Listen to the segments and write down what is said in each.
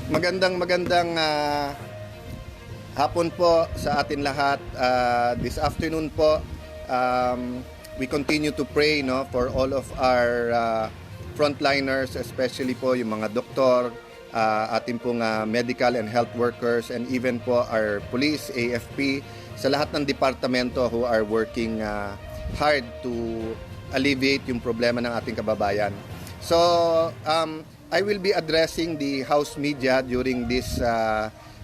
Magandang hapon po sa atin lahat. This afternoon po, we continue to pray, no, for all of our frontliners, especially po yung mga doktor, ating pong medical and health workers, and even po our police, AFP, sa lahat ng departamento who are working hard to alleviate yung problema ng ating kababayan. So, I will be addressing the House media during this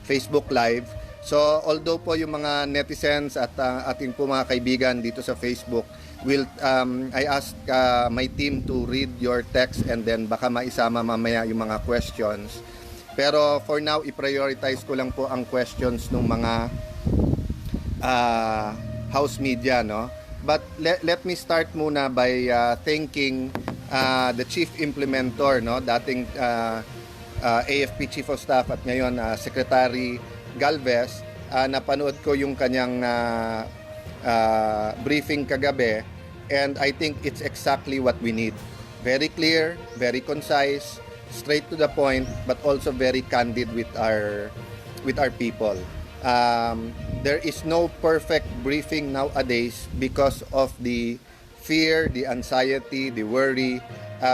Facebook Live. So, although po yung mga netizens at ating po mga kaibigan dito sa Facebook, I ask my team to read your text and then baka maisama mamaya yung mga questions. Pero for now, i-prioritize ko lang po ang questions ng mga House media, no? But let me start muna by thanking the Chief Implementor, no, dating AFP Chief of Staff at ngayon Secretary Galvez. Napanood ko yung kanyang briefing kagabi, and I think it's exactly what we need. Very clear, very concise, straight to the point, but also very candid with our people. There is no perfect briefing nowadays because of the fear, the anxiety, the worry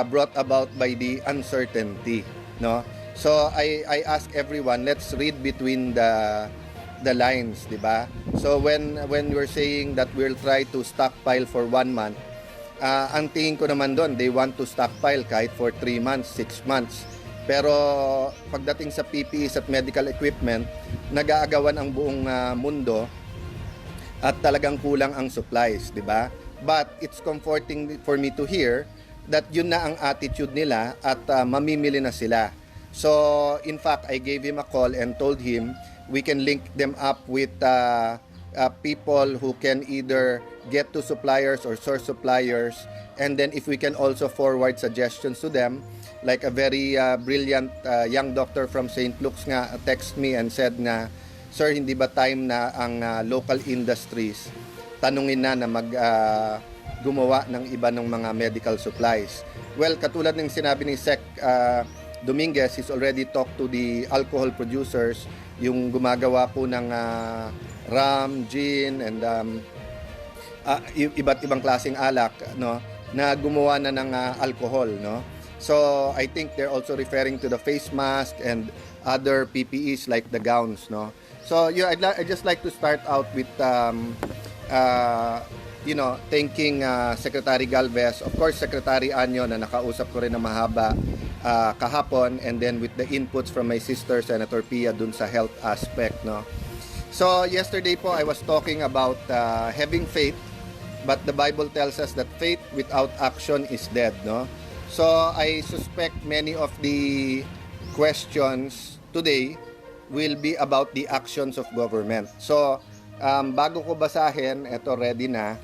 brought about by the uncertainty, no? So I ask everyone, let's read between the lines, di ba? So when we're saying that we'll try to stockpile for 1 month, ang tingin ko naman doon, they want to stockpile kahit for 3 months, 6 months. Pero pagdating sa PPEs at medical equipment, nag-aagawan ang buong mundo at talagang kulang ang supplies, di ba? But it's comforting for me to hear that yun na ang attitude nila at mamimili na sila. So, in fact, I gave him a call and told him we can link them up with people who can either get to suppliers or source suppliers, and then if we can also forward suggestions to them, like a very brilliant young doctor from St. Luke's nga text me and said nga, "Sir, hindi ba time na ang local industries tanungin na gumawa ng iba ng mga medical supplies?" Well, katulad ng sinabi ni Sec Dominguez, he's already talked to the alcohol producers, yung gumagawa po ng rum, gin, and iba't ibang klaseng alak, no, na gumawa na ng alcohol, no? So, I think they're also referring to the face mask and other PPEs like the gowns, no? So, yeah, I'd just like to start out with thanking Secretary Galvez, of course Secretary Anyo na nakausap ko rin na mahaba kahapon, and then with the inputs from my sister Senator Pia dun sa health aspect, no. So yesterday po I was talking about having faith, but the Bible tells us that faith without action is dead, no. So I suspect many of the questions today will be about the actions of government. So bago ko basahin, eto ready na.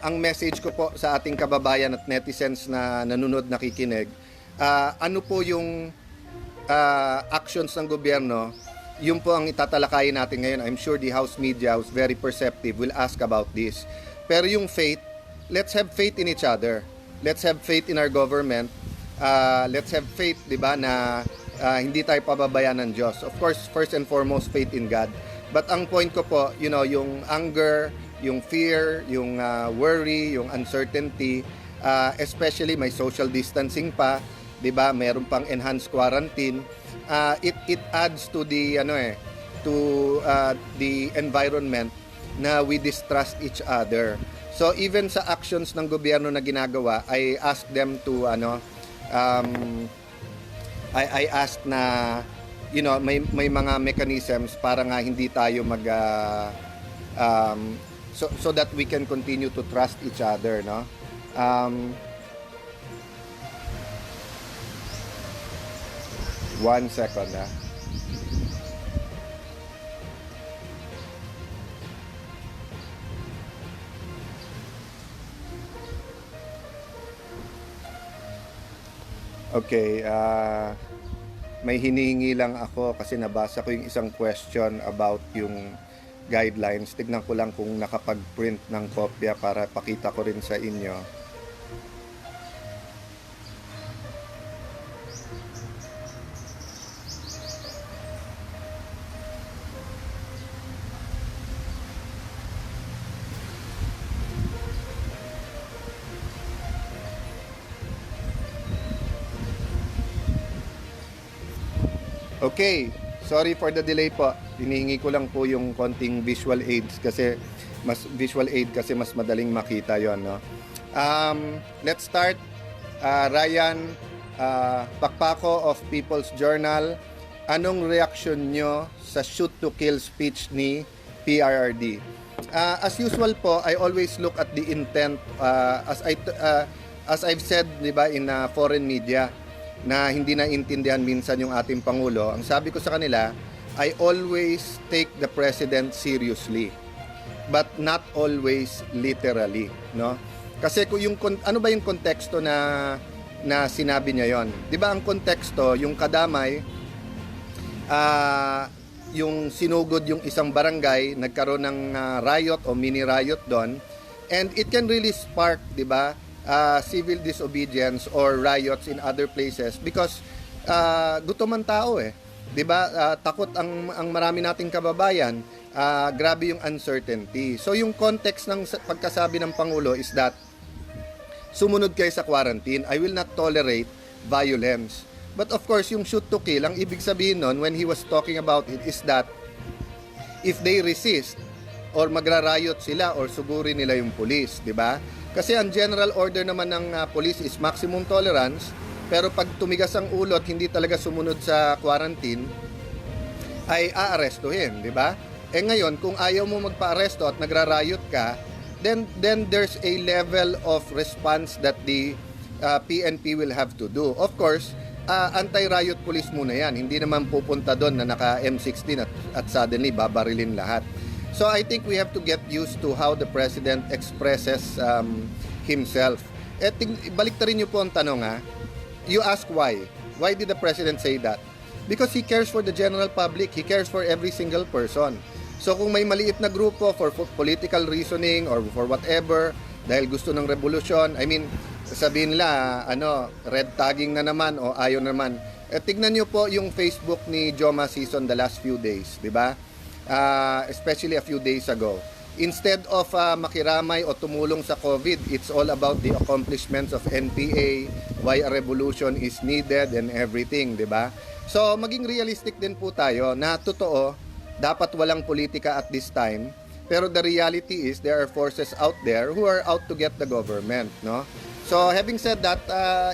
Ang message ko po sa ating kababayan at netizens na nanonood, nakikinig, ano po yung actions ng gobyerno, yun po ang itatalakayin natin ngayon. I'm sure the House media, who's very perceptive, will ask about this. Pero yung faith, let's have faith in each other. Let's have faith in our government. Let's have faith, di ba, na hindi tayo pababayaan ng Diyos. Of course, first and foremost, faith in God. But ang point ko po, yung anger, yung fear, yung worry, yung uncertainty, especially may social distancing pa, 'di ba? Mayroon pang enhanced quarantine. It adds to the the environment na we distrust each other. So even sa actions ng gobyerno na ginagawa, I ask them to I ask na may mga mechanisms para nga hindi tayo so that we can continue to trust each other, no. 1 second. Okay, may hinihingi lang ako kasi nabasa ko yung isang question about yung guidelines. Tignan ko lang kung nakapag-print ng kopya para pakita ko rin sa inyo. Okay, sorry for the delay po. Hinihingi ko lang po yung konting visual aids kasi mas madaling makita 'yon, no. Let's start. Ryan Pakpako of People's Journal, anong reaction nyo sa shoot to kill speech ni PRRD? As usual po, I always look at the intent, as I've said, 'di ba, in foreign media, na hindi naintindihan minsan yung ating Pangulo. Ang sabi ko sa kanila, I always take the President seriously, but not always literally, no? Kasi kung ano ba yung konteksto na sinabi niya yon? 'Di ba ang konteksto, yung kadamay, yung sinugod yung isang barangay, nagkaroon ng riot o mini riot doon, and it can really spark, 'di ba, civil disobedience or riots in other places because gutom ang tao 'di ba? Takot ang marami nating kababayan, grabe yung uncertainty. So yung context ng pagkasabi ng Pangulo is that sumunod kayo sa quarantine, I will not tolerate violence. But of course, yung shoot to kill, ang ibig sabihin nun when he was talking about it is that if they resist or magra-riot sila or sugurin nila yung police, 'di ba? Kasi ang general order naman ng police is maximum tolerance, pero pag tumigas ang ulo at hindi talaga sumunod sa quarantine, ay aarestuhin, 'di ba? Ngayon, kung ayaw mo magpa-aresto at nagra-riot ka, then there's a level of response that the PNP will have to do. Of course, anti-riot police muna yan. Hindi naman pupunta doon na naka M16 at suddenly babarilin lahat. So I think we have to get used to how the President expresses himself. Baliktarin niyo po ang tanong You ask why. Why did the President say that? Because he cares for the general public. He cares for every single person. So kung may maliit na grupo for political reasoning or for whatever, dahil gusto ng revolusyon, I mean, sabihin nila, red tagging na naman o ayaw naman. Tignan nyo po yung Facebook ni Joma Season the last few days, di ba? Especially a few days ago. Instead of makiramay o tumulong sa COVID, it's all about the accomplishments of NPA, why a revolution is needed and everything, di ba? So maging realistic din po tayo na totoo, dapat walang politika at this time, pero the reality is there are forces out there who are out to get the government, no? So having said that,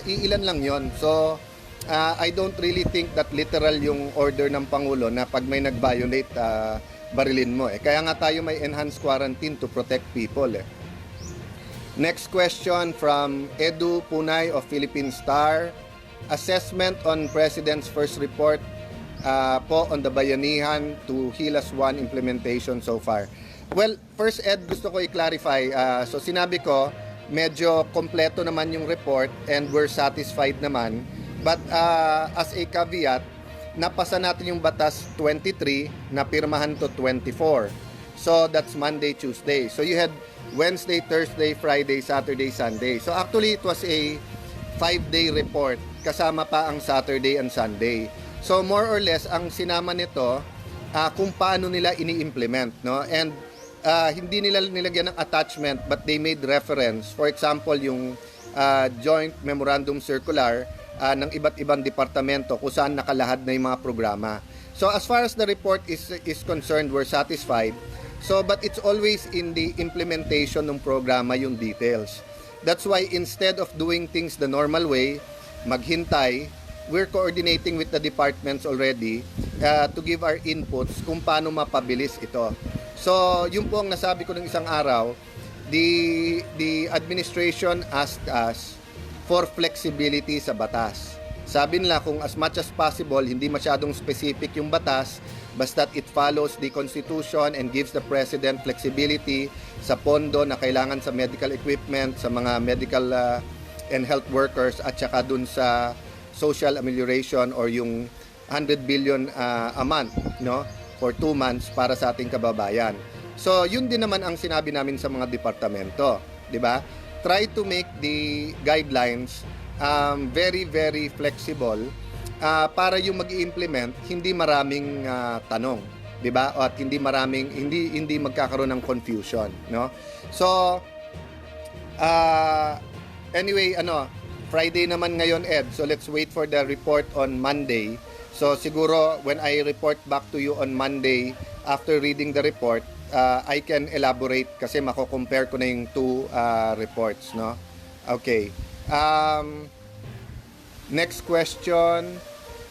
iilan lang yon. So I don't really think that literal yung order ng Pangulo na pag may nag-violate, barilin mo. Kaya nga tayo may enhanced quarantine to protect people. Next question from Edu Punay of Philippine Star. Assessment on President's first report po on the Bayanihan to Hilas 1 implementation so far. Well, first Ed, gusto ko i-clarify. So sinabi ko, medyo kompleto naman yung report and we're satisfied naman. But as a caveat, napasa natin yung batas 23 na pirmahan to 24. So that's Monday, Tuesday. So you had Wednesday, Thursday, Friday, Saturday, Sunday. So actually it was a 5-day report kasama pa ang Saturday and Sunday. So more or less ang sinama nito kung paano nila ini-implement, no? And hindi nila nilagyan ng attachment but they made reference. For example, yung joint memorandum circular ng iba't ibang departamento kung saan nakalahad na yung mga programa. So as far as the report is concerned, we're satisfied. So but it's always in the implementation ng programa yung details. That's why instead of doing things the normal way, maghintay, we're coordinating with the departments already to give our inputs kung paano mapabilis ito. So, yun po ang nasabi ko ng isang araw, the administration asked us for flexibility sa batas. Sabi nila kung as much as possible, hindi masyadong specific yung batas, basta't it follows the Constitution and gives the President flexibility sa pondo na kailangan sa medical equipment, sa mga medical and health workers at saka dun sa social amelioration or yung 100 billion a month, no, for 2 months para sa ating kababayan. So, yun din naman ang sinabi namin sa mga departamento, di ba? Try to make the guidelines very, very flexible para yung mag-i-implement hindi maraming tanong, di ba? At hindi magkakaroon ng confusion, no? So, anyway, Friday naman ngayon, Ed. So let's wait for the report on Monday. So siguro when I report back to you on Monday after reading the report, I can elaborate kasi mako-compare ko na yung two reports, no? Okay. Next question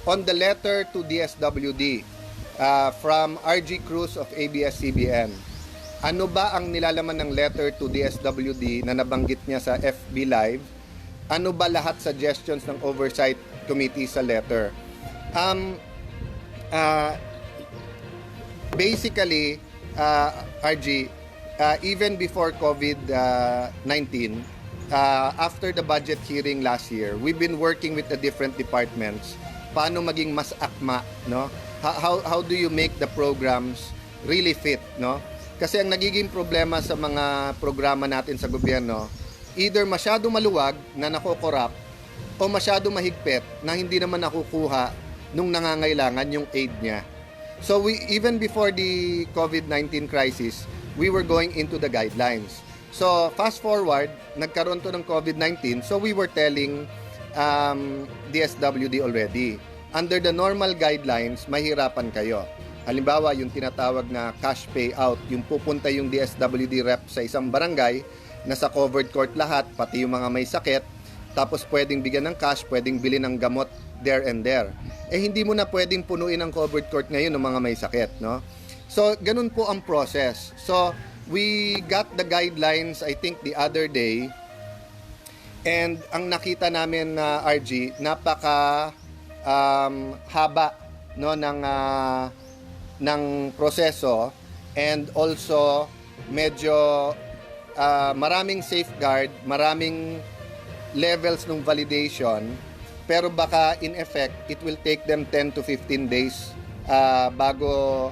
on the letter to DSWD from RG Cruz of ABS-CBN. Ano ba ang nilalaman ng letter to DSWD na nabanggit niya sa FB Live? Ano ba lahat suggestions ng Oversight Committee sa letter? Basically, RG, even before COVID-19, after the budget hearing last year, we've been working with the different departments. Paano maging mas akma, no? How do you make the programs really fit, no? Kasi ang nagiging problema sa mga programa natin sa gobyerno, either masyado maluwag na nakokorrupt o masyado mahigpit na hindi naman nakukuha nung nangangailangan yung aid niya. So even before the COVID-19 crisis, we were going into the guidelines. So fast forward, nagkaroon to ng COVID-19, so we were telling DSWD already, under the normal guidelines, mahirapan kayo. Halimbawa, yung tinatawag na cash payout, yung pupunta yung DSWD rep sa isang barangay, nasa covered court lahat, pati yung mga may sakit, tapos pwedeng bigyan ng cash, pwedeng bili ng gamot there and there. Eh hindi mo na pwedeng punuin ang covered court ngayon ng mga may sakit, no? So, ganun po ang process. So, we got the guidelines, I think, the other day, and ang nakita namin na RG, napaka haba, no, ng proseso, and also medyo maraming safeguard, maraming levels ng validation, pero baka in effect it will take them 10 to 15 days bago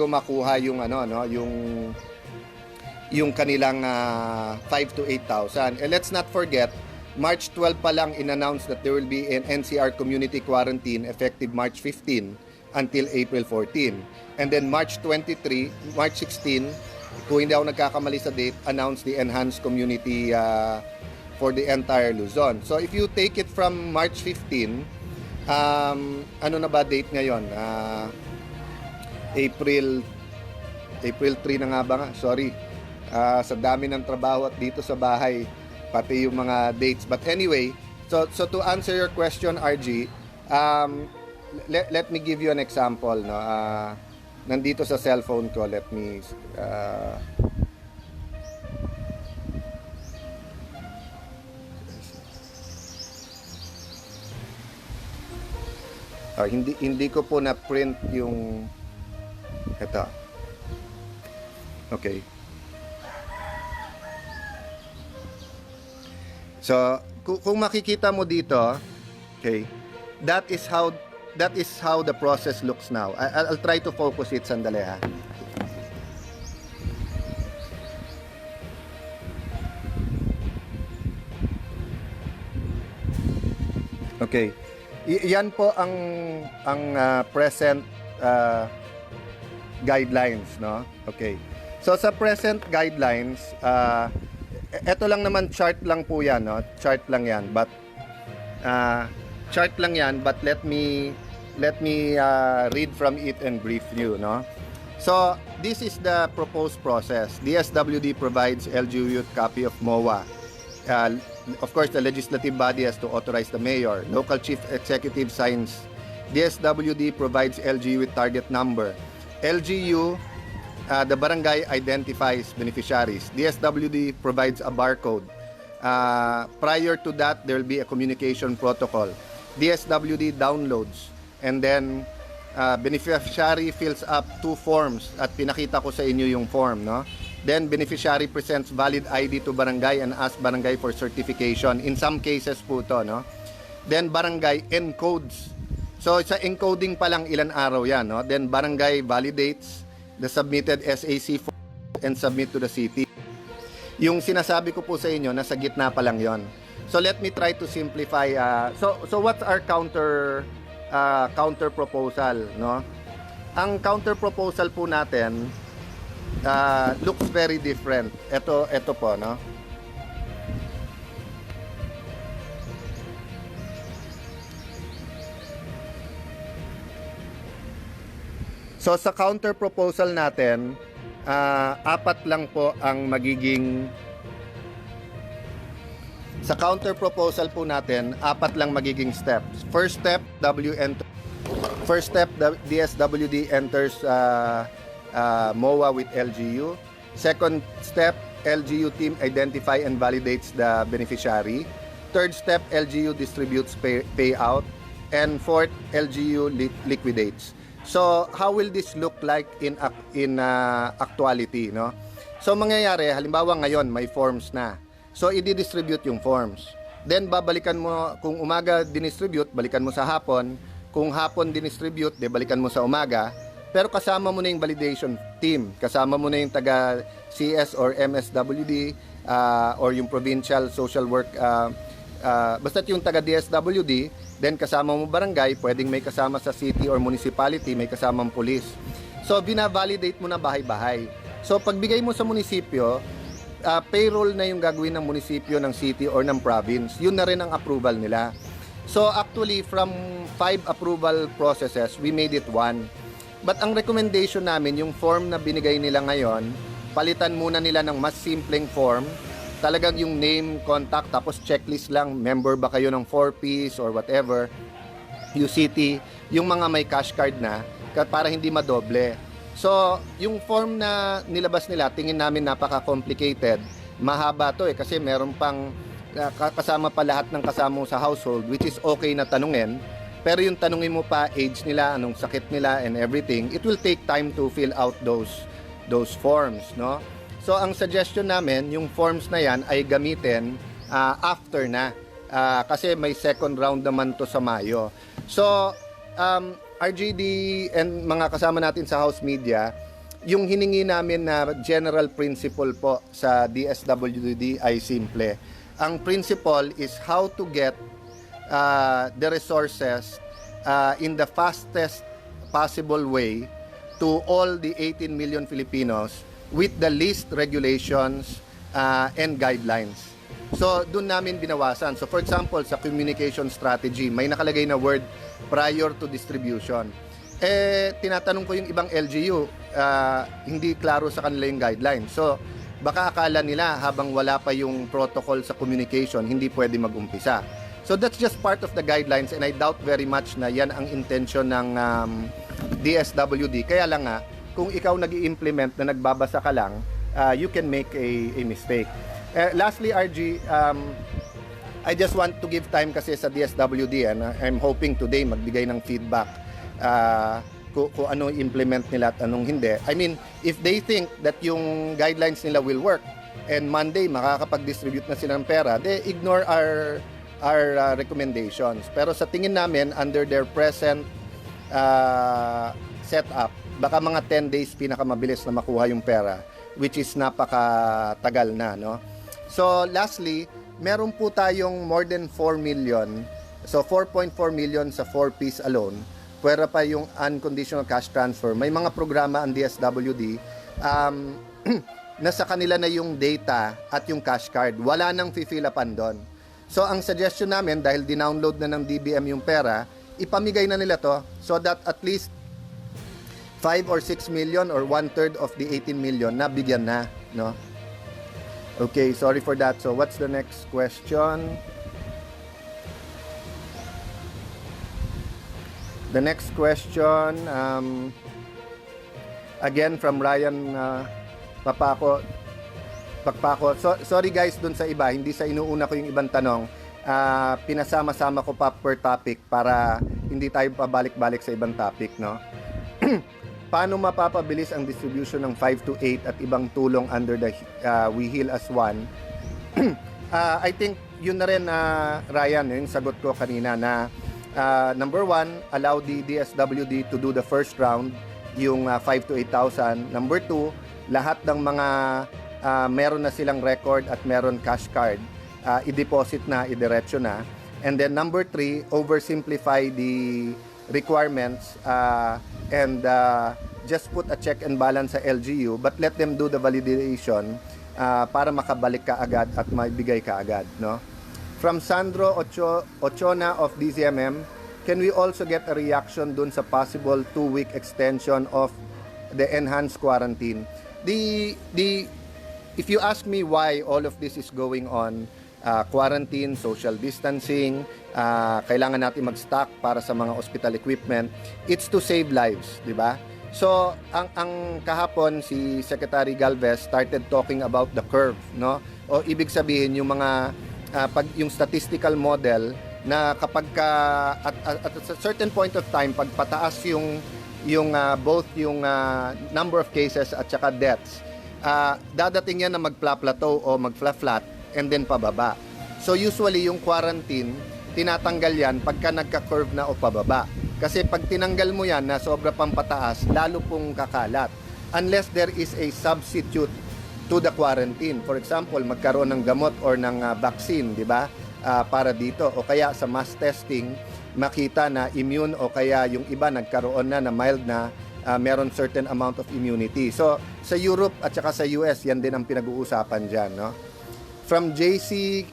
makuha yung yung kanilang 5 to 8,000. And let's not forget, March 12 pa lang in-announce that there will be an NCR community quarantine effective March 15 until April 14. And then March 16, kung hindi ako nagkakamali sa date, announced the enhanced community for the entire Luzon. So if you take it from March 15, ano na ba date ngayon? April 3 na nga ba nga? Sorry. Sa dami ng trabaho at dito sa bahay, pati yung mga dates. But anyway, so to answer your question, RG, let me give you an example, no. Nandito sa cellphone ko, let me hindi ko po na print yung ito. Okay. So, kung makikita mo dito, okay, that is how the process looks now. I'll try to focus it sandali, ha. Okay. Yan po ang present guidelines, no? Okay. So sa present guidelines, eto lang naman, chart lang po yan, no? Chart lang yan, but let me read from it and brief you, no? So this is the proposed process. DSWD provides LGU with copy of MOA. Of course, the legislative body has to authorize the mayor. Local chief executive signs. DSWD provides LGU with target number. LGU, the barangay identifies beneficiaries. DSWD provides a barcode. Prior to that, there will be a communication protocol. DSWD downloads, and then beneficiary fills up 2 forms, at pinakita ko sa inyo yung form, no? Then beneficiary presents valid ID to barangay and asks barangay for certification. In some cases po to, no? Then barangay encodes. So sa encoding pa lang ilan araw yan, no? Then barangay validates the submitted SAC form and submit to the city. Yung sinasabi ko po sa inyo, nasa gitna pa lang yon. So let me try to simplify. So what's our counter proposal, no? Ang counter proposal po natin looks very different. Ito po, no? So sa counter proposal natin, apat lang po ang magiging sa counter proposal po natin, apat lang magiging steps. First step, DSWD enters MOA with LGU. Second step, LGU team identify and validates the beneficiary. Third step, LGU distributes payout. And fourth, LGU liquidates. So, how will this look like in actuality, no? So, mangyayari, halimbawa ngayon, may forms na. So, i-distribute yung forms. Then, babalikan mo, kung umaga dinistribute, balikan mo sa hapon. Kung hapon dinistribute, balikan mo sa umaga. Pero kasama mo na yung validation team. Kasama mo na yung taga CS or MSWD or yung provincial social work. Basta't yung taga DSWD, then kasama mo barangay, pwedeng may kasama sa city or municipality, may kasamang police. So, binavalidate mo na bahay-bahay. So, pagbigay mo sa munisipyo, payroll na yung gagawin ng munisipyo, ng city, or ng province. Yun na rin ang approval nila. So, actually, from 5 approval processes, we made it 1. But ang recommendation namin, yung form na binigay nila ngayon, palitan muna nila ng mas simpleng form. Talagang yung name, contact, tapos checklist lang, member ba kayo ng 4Ps or whatever, UCT, yung mga may cash card na, para hindi madoble. So, yung form na nilabas nila, tingin namin napaka-complicated. Mahaba to kasi meron pang kasama pa lahat ng kasama mo sa household, which is okay na tanungin. Pero yung tanungin mo pa, age nila, anong sakit nila, and everything, it will take time to fill out those forms, no? So, ang suggestion namin, yung forms na yan ay gamitin after na. Kasi may second round naman to sa Mayo. So, RJD and mga kasama natin sa House Media, yung hiningi namin na general principle po sa DSWD ay simple. Ang principle is how to get the resources in the fastest possible way to all the 18 million Filipinos with the least regulations and guidelines. So, doon namin binawasan. So, for example, sa communication strategy, may nakalagay na word prior to distribution. Tinatanong ko yung ibang LGU, hindi klaro sa kanila yung guidelines. So, baka akala nila habang wala pa yung protocol sa communication, hindi pwede mag-umpisa. So, that's just part of the guidelines and I doubt very much na yan ang intention ng DSWD. Kaya lang nga, kung ikaw nag-i-implement na nagbabasa ka lang, you can make a mistake. Lastly, RG, I just want to give time kasi sa DSWD and I'm hoping today magbigay ng feedback kung ano implement nila at anong hindi. I mean, if they think that yung guidelines nila will work and Monday makakapag-distribute na sila ng pera, they ignore our recommendations. Pero sa tingin namin, under their present setup, baka mga 10 days pinakamabilis na makuha yung pera, which is napakatagal na, no? So, lastly, meron po tayong more than 4 million. So, 4.4 million sa 4Ps alone. Pwera pa yung unconditional cash transfer. May mga programa ang DSWD. Nasa kanila na yung data at yung cash card. Wala nang fill upan doon. So, ang suggestion namin, dahil dinownload na ng DBM yung pera, ipamigay na nila to so that at least 5 or 6 million or 1/3 of the 18 million na bigyan na, no? Okay, sorry for that. So, what's the next question? The next question, again from Ryan Pakpako. Sorry guys dun sa iba, hindi sa inuuna ko yung ibang tanong. Pinasama-sama ko pa per topic para hindi tayo pabalik-balik sa ibang topic, no? Paano mapapabilis ang distribution ng 5 to 8 at ibang tulong under the We Heal as One? I think yun na rin, Ryan, yung sagot ko kanina na number 1, allow the DSWD to do the first round, yung 5 to 8,000. Number 2, lahat ng mga meron na silang record at meron cash card, i-deposit na, i-diretso na. And then number 3, oversimplify the requirements and just put a check and balance sa LGU but let them do the validation para makabalik ka agad at maibigay ka agad, no? From Sandro Ochona of DZMM, can we also get a reaction dun sa possible 2-week extension of the enhanced quarantine? If you ask me why all of this is going on, quarantine, social distancing, kailangan natin mag-stock para sa mga hospital equipment, it's to save lives, di ba? So, ang kahapon si Secretary Galvez started talking about the curve, no? O ibig sabihin yung mga yung statistical model na kapag at a certain point of time pag pataas yung both yung number of cases at saka deaths, dadating yan na magpla-plateau o magfla-flat and then pababa. So usually yung quarantine tinatanggal yan pagka nagka-curve na o pababa. Kasi pag tinanggal mo yan na sobra pang pataas, lalo pong kakalat. Unless there is a substitute to the quarantine. For example, magkaroon ng gamot or ng vaccine, di ba? Para dito. O kaya sa mass testing, makita na immune o kaya yung iba nagkaroon na mild na meron certain amount of immunity. So, sa Europe at saka sa US, yan din ang pinag-uusapan dyan, no? From JC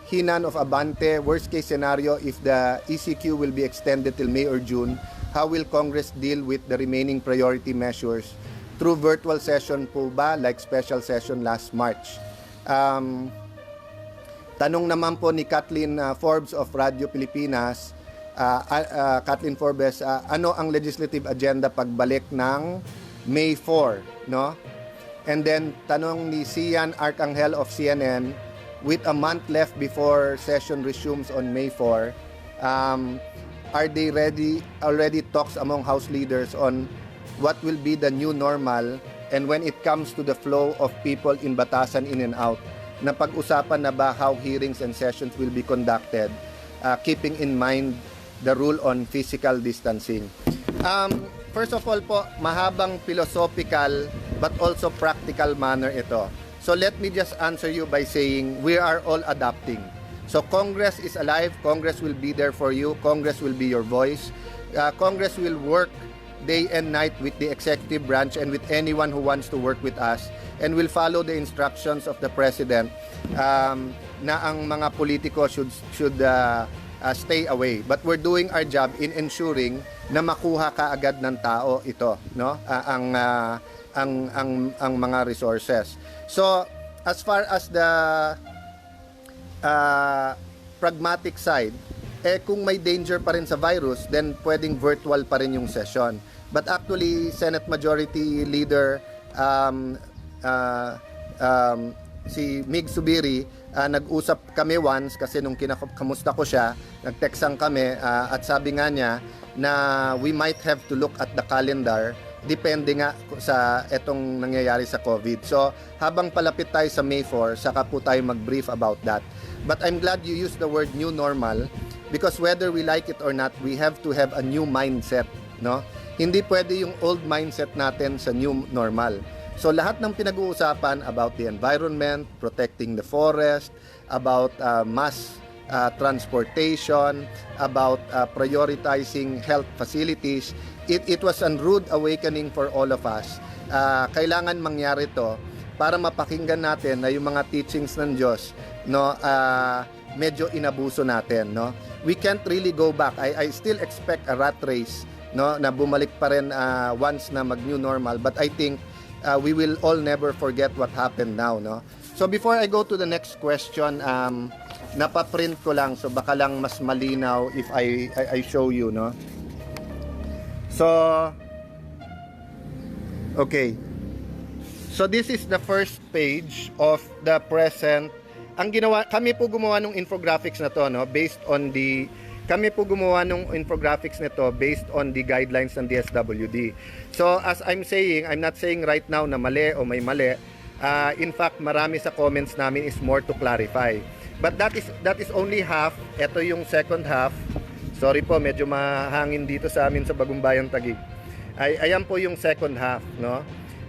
Hinan of Abante, worst case scenario, if the ECQ will be extended till May or June, how will Congress deal with the remaining priority measures? Through virtual session po ba, like special session last March? Tanong naman po ni Kathleen Forbes of Radio Pilipinas, Kathleen Forbes, ano ang legislative agenda pagbalik ng May 4, no? And then tanong ni Sian Arcangel of CNN, with a month left before session resumes on May 4, are they already talks among House leaders on what will be the new normal, and when it comes to the flow of people in Batasan in and out, napag-usapan na ba how hearings and sessions will be conducted, keeping in mind the rule on physical distancing? First of all po, mahabang philosophical but also practical manner ito. So let me just answer you by saying we are all adapting. So Congress is alive, Congress will be there for you, Congress will be your voice. Congress will work day and night with the executive branch and with anyone who wants to work with us, and will follow the instructions of the President na ang mga politiko should stay away. But we're doing our job in ensuring na makuha kaagad ng tao ito, no? Ang mga resources. So, as far as the pragmatic side, kung may danger pa rin sa virus, then pwedeng virtual pa rin yung session. But actually, Senate Majority Leader si Mig Subiri, nag-usap kami once kasi nung kamusta ko siya, nag-textan kami at sabi nga niya na we might have to look at the calendar depende nga sa etong nangyayari sa COVID. So, habang palapit tayo sa May 4, saka po tayo mag-brief about that. But I'm glad you used the word new normal because whether we like it or not, we have to have a new mindset, no? Hindi pwede yung old mindset natin sa new normal. So, lahat ng pinag-uusapan about the environment, protecting the forest, about mass transportation, about prioritizing health facilities, it was a rude awakening for all of us. Kailangan mangyari to para mapakinggan natin na yung mga teachings ng Diyos, no, medyo inabuso natin, no. We can't really go back. I still expect a rat race, no, na bumalik pa rin once na mag new normal, but I think we will all never forget what happened now, no. So before I go to the next question, napaprint ko lang so baka lang mas malinaw if I show you, no. So, okay. So this is the first page of the present. Ang ginawa, kami po gumawa ng infographics na to, no, based on the infographics nito based on the guidelines ng DSWD. So as I'm saying, I'm not saying right now na mali o may mali. In fact, marami sa comments namin is more to clarify. But that is only half. Ito yung second half. Sorry po, medyo mahangin dito sa amin sa Bagong Bayang Taguig. Ayan po yung second half, no?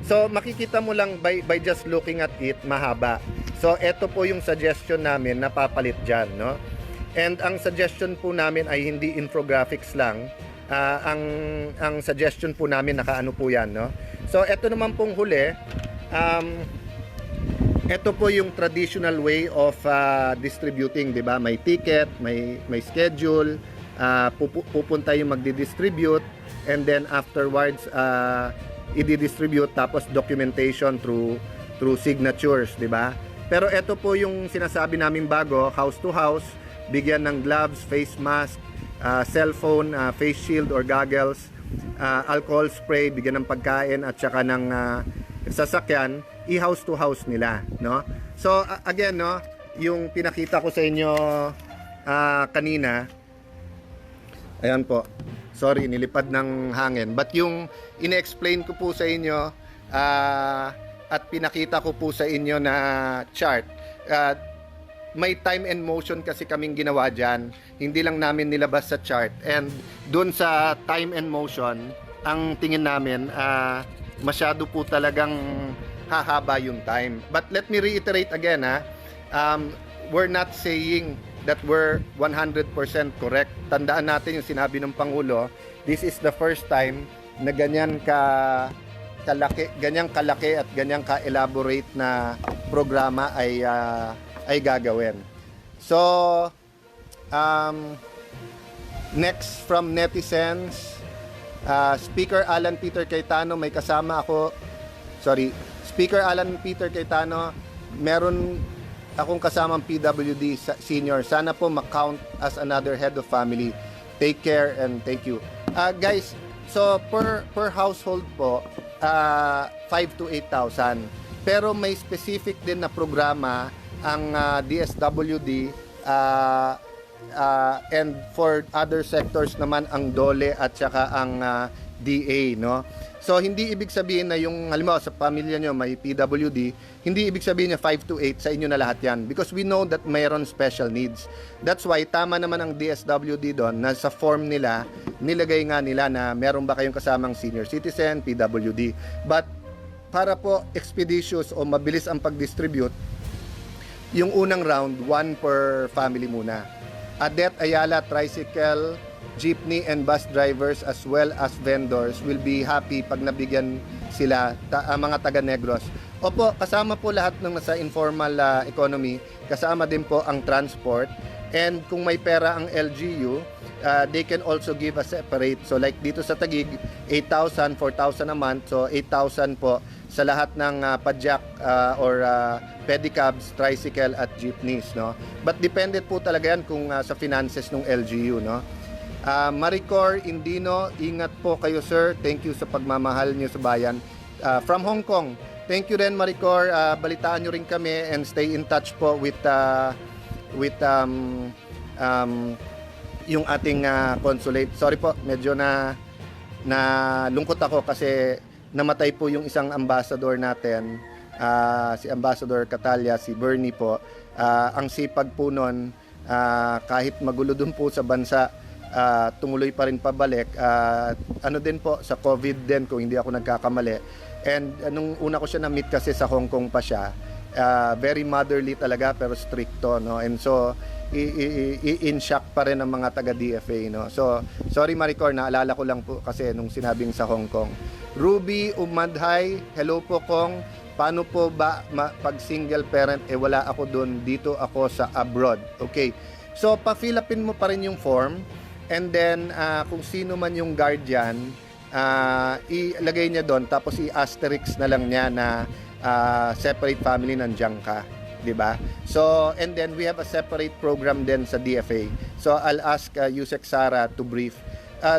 So, makikita mo lang by just looking at it, mahaba. So, ito po yung suggestion namin na papalit dyan, no? And ang suggestion po namin ay hindi infographics lang. Ang suggestion po namin nakaano po yan, no? So, ito naman pong huli, Ito po yung traditional way of distributing, 'di ba? May ticket, may schedule, pupunta yung magdi-distribute, and then afterwards i-distribute, tapos documentation through signatures, 'di ba? Pero ito po yung sinasabi namin bago, house to house, bigyan ng gloves, face mask, cellphone, face shield or goggles, alcohol spray, bigyan ng pagkain at saka ng sasakyan, i-house to house nila, no? So again, no, yung pinakita ko sa inyo kanina, ayan po, sorry, nilipad ng hangin, but yung ine-explain ko po sa inyo at pinakita ko po sa inyo na chart, may time and motion kasi kaming ginawa dyan, hindi lang namin nilabas sa chart, and dun sa time and motion, ang tingin namin masyado po talagang hahaba yung time. But let me reiterate again, we're not saying that we're 100% correct. Tandaan natin yung sinabi ng Pangulo, this is the first time na ganyan kalaki at ganyang ka-elaborate na programa ay gagawin. So, next from netizens, Speaker Alan Peter Cayetano, may kasama ako. Sorry, Speaker Alan Peter Cayetano, meron akong kasamang PWD senior. Sana po ma-count as another head of family. Take care and thank you. Guys, so per household po, 5 to 8,000. Pero may specific din na programa ang DSWD, and for other sectors naman ang DOLE at saka ang DA, no? So hindi ibig sabihin na yung halimbawa sa pamilya nyo may PWD, hindi ibig sabihin na 5 to 8 sa inyo na lahat yan, because we know that mayroon special needs. That's why tama naman ang DSWD doon na sa form nila nilagay nga nila na meron ba kayong kasamang senior citizen, PWD. But para po expeditious o mabilis ang pag-distribute, yung unang round 1 per family muna. Adet Ayala, tricycle, jeepney and bus drivers as well as vendors will be happy pag nabigyan sila, mga taga Negros. Opo, kasama po lahat ng nasa informal economy, kasama din po ang transport, and kung may pera ang LGU, they can also give a separate. So like dito sa Taguig, 8,000, 4,000 a month, so 8,000 po sa lahat ng padjak or pedicabs, tricycle at jeepneys, no? But dependent po talaga yan kung sa finances ng LGU, no? Maricor Indino, ingat po kayo sir. Thank you sa pagmamahal niyo sa bayan. From Hong Kong, thank you rin Maricor. Balitaan niyo rin kami and stay in touch po with yung ating consulate. Sorry po, medyo na lungkot ako kasi namatay po yung isang ambassador natin, si Ambassador Catalia, si Bernie po. Ang sipag po nun, kahit magulo dun po sa bansa, tumuloy pa rin pabalik. Ano din po, sa COVID din kung hindi ako nagkakamali. And nung una ko siya na-meet kasi sa Hong Kong pa siya, very motherly talaga pero stricto, no? And so in shock pa rin ang mga taga DFA, no? So sorry Maricor, naalala ko lang po kasi nung sinabing sa Hong Kong. Ruby Umadhay, hello po Kong. Paano po ba pag single parent, wala ako doon, dito ako sa abroad? Okay, so pa-fill upin mo pa rin yung form, and then kung sino man yung guardian, ilagay niya doon, tapos i-asterisk na lang niya na separate family, nandiyan ka, di ba? So and then we have a separate program din sa DFA, so I'll ask Yusek Sara to brief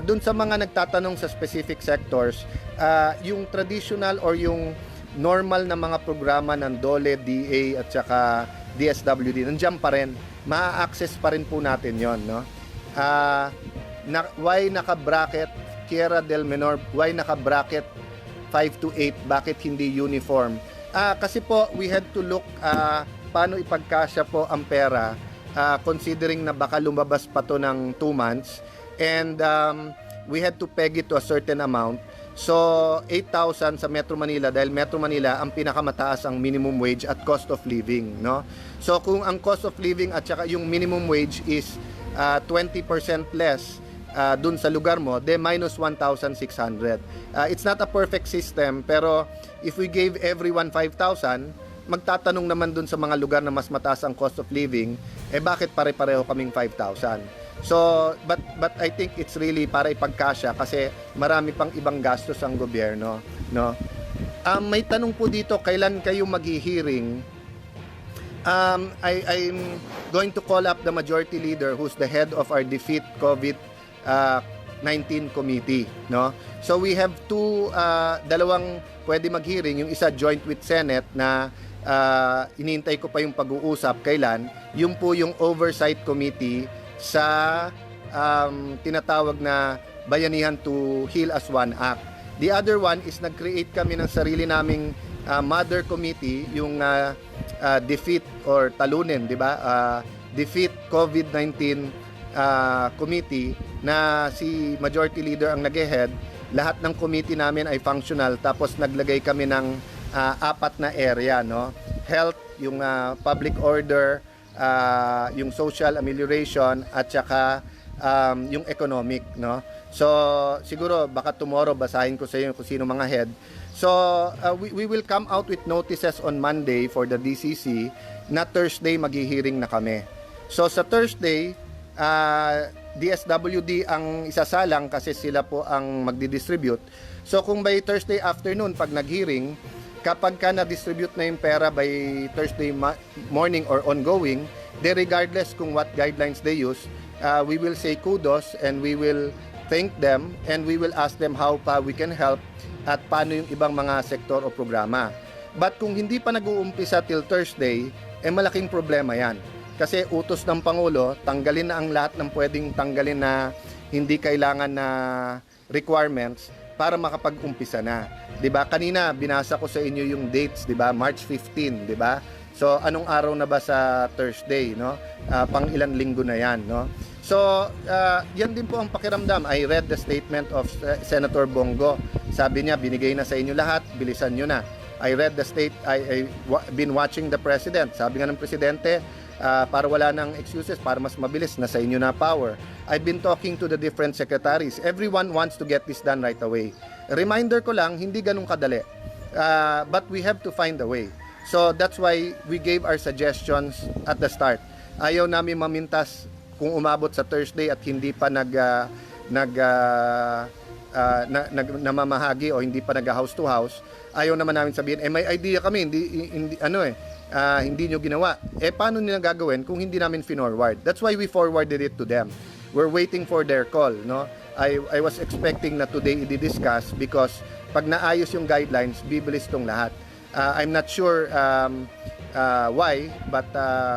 dun sa mga nagtatanong sa specific sectors. Yung traditional or yung normal na mga programa ng DOLE, DA at saka DSWD, nandiyan pa rin, ma-access pa rin po natin yon, no? Why naka-bracket Kiera del Menor, why naka-bracket 5 to 8, bakit hindi uniform? Kasi po we had to look paano ipagkasya po ang pera, considering na baka lumabas pa to ng 2 months, and we had to peg it to a certain amount. So 8,000 sa Metro Manila, dahil Metro Manila ang pinakamataas ang minimum wage at cost of living, no? So kung ang cost of living at saka yung minimum wage is 20% less dun sa lugar mo, de minus 1,600. It's not a perfect system, pero if we gave everyone 5,000, magtatanong naman dun sa mga lugar na mas mataas ang cost of living, bakit pare-pareho kaming 5,000? So, but I think it's really para ipagkasya kasi marami pang ibang gastos ang gobyerno, no? May tanong po dito, kailan kayo maghihiring? I'm going to call up the majority leader who's the head of our Defeat COVID-19 committee, no? So we have dalawang pwede maghearing, yung isa joint with Senate na inintay ko pa yung pag-uusap kailan, yung po yung oversight committee sa tinatawag na Bayanihan to Heal as One Act. The other one is nag-create kami ng sarili naming mother committee, yung defeat or talunin, di ba? Defeat COVID-19 committee na si majority leader ang nag-head. Lahat ng committee namin ay functional, tapos naglagay kami ng 4 na area, no? Health, yung public order, yung social amelioration, at saka yung economic, no? So siguro baka tomorrow basahin ko sa inyo kung sino mga head. So we will come out with notices on Monday for the DCC, na Thursday maghihiring na kami. So sa Thursday, DSWD ang isasalang kasi sila po ang magdi-distribute. So kung by Thursday afternoon pag nag-hearing, kapag ka na-distribute na yung pera by Thursday morning or ongoing, regardless kung what guidelines they use, we will say kudos and we will thank them and we will ask them how pa we can help at paano yung ibang mga sektor o programa. But kung hindi pa nag-uumpisa till Thursday, malaking problema yan. Kasi utos ng Pangulo, tanggalin na ang lahat ng pwedeng tanggalin na hindi kailangan na requirements para makapag-umpisa na. 'Di ba? Kanina binasa ko sa inyo yung dates, 'di ba? March 15, 'di ba? So anong araw na ba sa Thursday, no? Pang ilang linggo na 'yan, no? So yan din po ang pakiramdam. I read the statement of Senator Bongo. Sabi niya, binigay na sa inyo lahat, bilisan niyo na. I read the I been watching the president. Sabi nga ng presidente, para wala nang excuses, para mas mabilis, na sa inyo na power. I've been talking to the different secretaries. Everyone wants to get this done right away. Reminder ko lang, hindi ganun kadali. But we have to find a way. So that's why we gave our suggestions at the start. Ayaw namin mamintas kung umabot sa Thursday at hindi pa namamahagi o hindi pa nag-house to house. Ayaw naman namin sabihin, may idea kami, hindi nyo ginawa. Paano nila gagawin kung hindi namin forward? That's why we forwarded it to them. We're waiting for their call, no? I was expecting na today i-discuss because pag naayos yung guidelines, bibilis tong lahat. I'm not sure why, but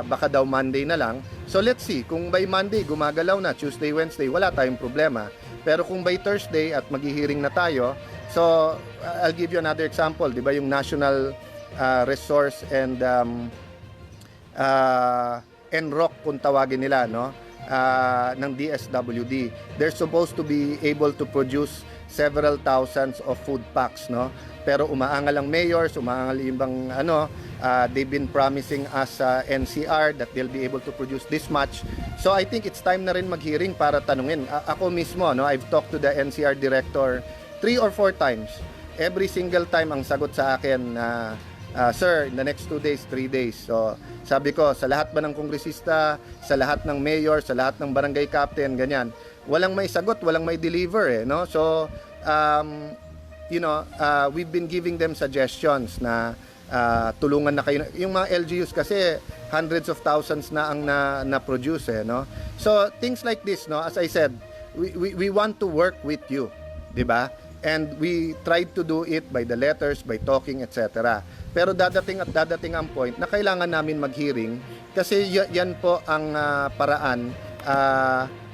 baka daw Monday na lang. So let's see, kung by Monday gumagalaw na, Tuesday, Wednesday, wala tayong problema. Pero kung by Thursday at maghihiring na tayo, so I'll give you another example, di ba, yung National Resource and NROC kung tawagin nila, no? Ng DSWD. They're supposed to be able to produce several thousands of food packs, no? Pero umaangal ang mayors, umaangal yung ibang they've been promising us NCR that they'll be able to produce this much. So I think it's time na rin maghearing para tanungin. Ako mismo, no, I've talked to the NCR director 3 or 4 times. Every single time ang sagot sa akin, sir, in the next 2 days, 3 days. So sabi ko, sa lahat ba ng kongresista, sa lahat ng mayor, sa lahat ng barangay captain, ganyan, walang may sagot, walang may deliver, no? So we've been giving them suggestions na tulungan na kayo. Yung mga LGUs kasi hundreds of thousands na ang na-produce, no? So things like this, no, as I said, we want to work with you, 'di ba? And we tried to do it by the letters, by talking, etc. Pero dadating ang point na kailangan namin mag-hearing kasi yan po ang paraan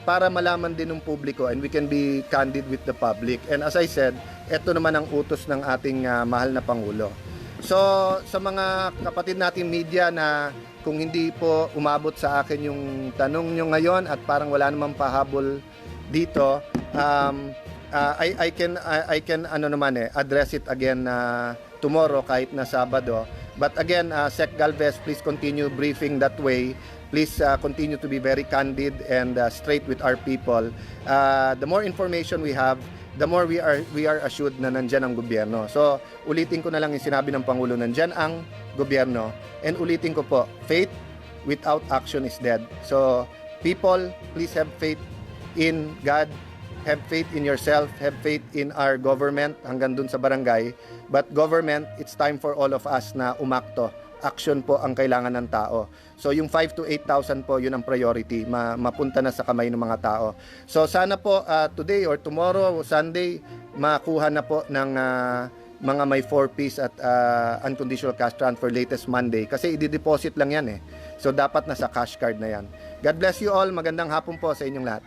para malaman din ng publiko and we can be candid with the public. And as I said, ito naman ang utos ng ating mahal na Pangulo. So sa mga kapatid natin media na kung hindi po umabot sa akin yung tanong nyo ngayon at parang wala namang pahabol dito, I can address it again tomorrow kahit na Sabado. But again, Sec Galvez, please continue briefing that way. Please continue to be very candid and straight with our people. The more information we have, the more we are assured na nandyan ang gobyerno. So ulitin ko na lang yung sinabi ng Pangulo, nandyan ang gobyerno. And ulitin ko po, faith without action is dead. So, people, please have faith in God, have faith in yourself, have faith in our government hanggang dun sa barangay. But government, it's time for all of us na umakto. Action po ang kailangan ng tao. So yung 5 to 8,000 po, yun ang priority, mapunta na sa kamay ng mga tao. So sana po today or tomorrow, Sunday, makuha na po ng mga may 4-piece at unconditional cash transfer latest Monday. Kasi i-deposit lang yan eh. So dapat nasa cash card na yan. God bless you all. Magandang hapon po sa inyong lahat.